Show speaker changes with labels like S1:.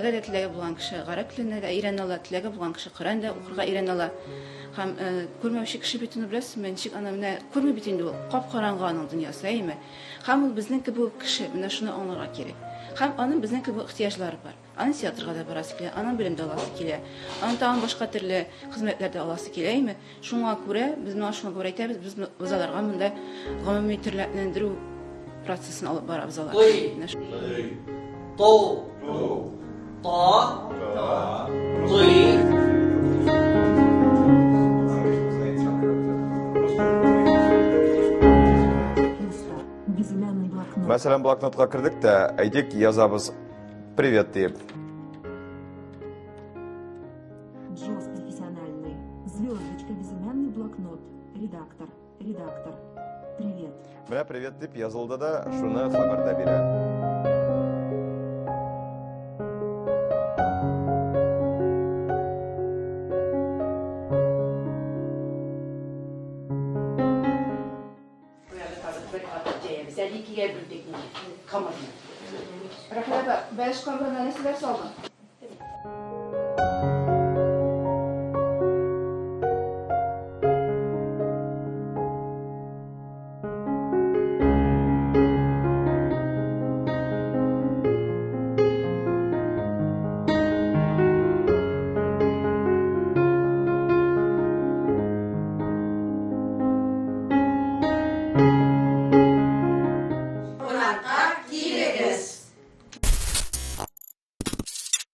S1: Өйрәнергә дә теләге булган кеше гарәп теленә дә өйрәнә ала, теләге булган кеше Коръән дә укырга өйрәнә ала. Һәм күрмәүче кеше бит аны беләсезме, ничек аны менә күрми бит инде ул, кап-караңгы аның дөньясы, әйеме? Һәм ул безнең кебек үк кеше, менә шуны аңларга кирәк. Һәм аның безнең кебек ихтыяҗлары бар. Аның театрга да барасы килә, аның белем дә аласы килә, аның тагын башка төрле хезмәтләр дә аласы килә, әйеме? Шуңа күрә без моңа шуңа күрә әйтәбез, без без аларга монда гомуми төрләндерү процессын алып барабыз алар.
S2: Тый. Ту. Та. Тый.
S3: Мәсәлән, блокнотка кердек тә, әйтик, язабыз «Привет» диеп.
S4: Джоз профессиональный. Звездочка, безымянный блокнот. Редактор, редактор. Привет.
S3: Менә «Привет» дип язылды да, шуны хәбәр дә бирә.
S1: Әле икегә бүлдек инде камырны. Рәхилә апа, бәлеш камырына нәрсәләр салдың?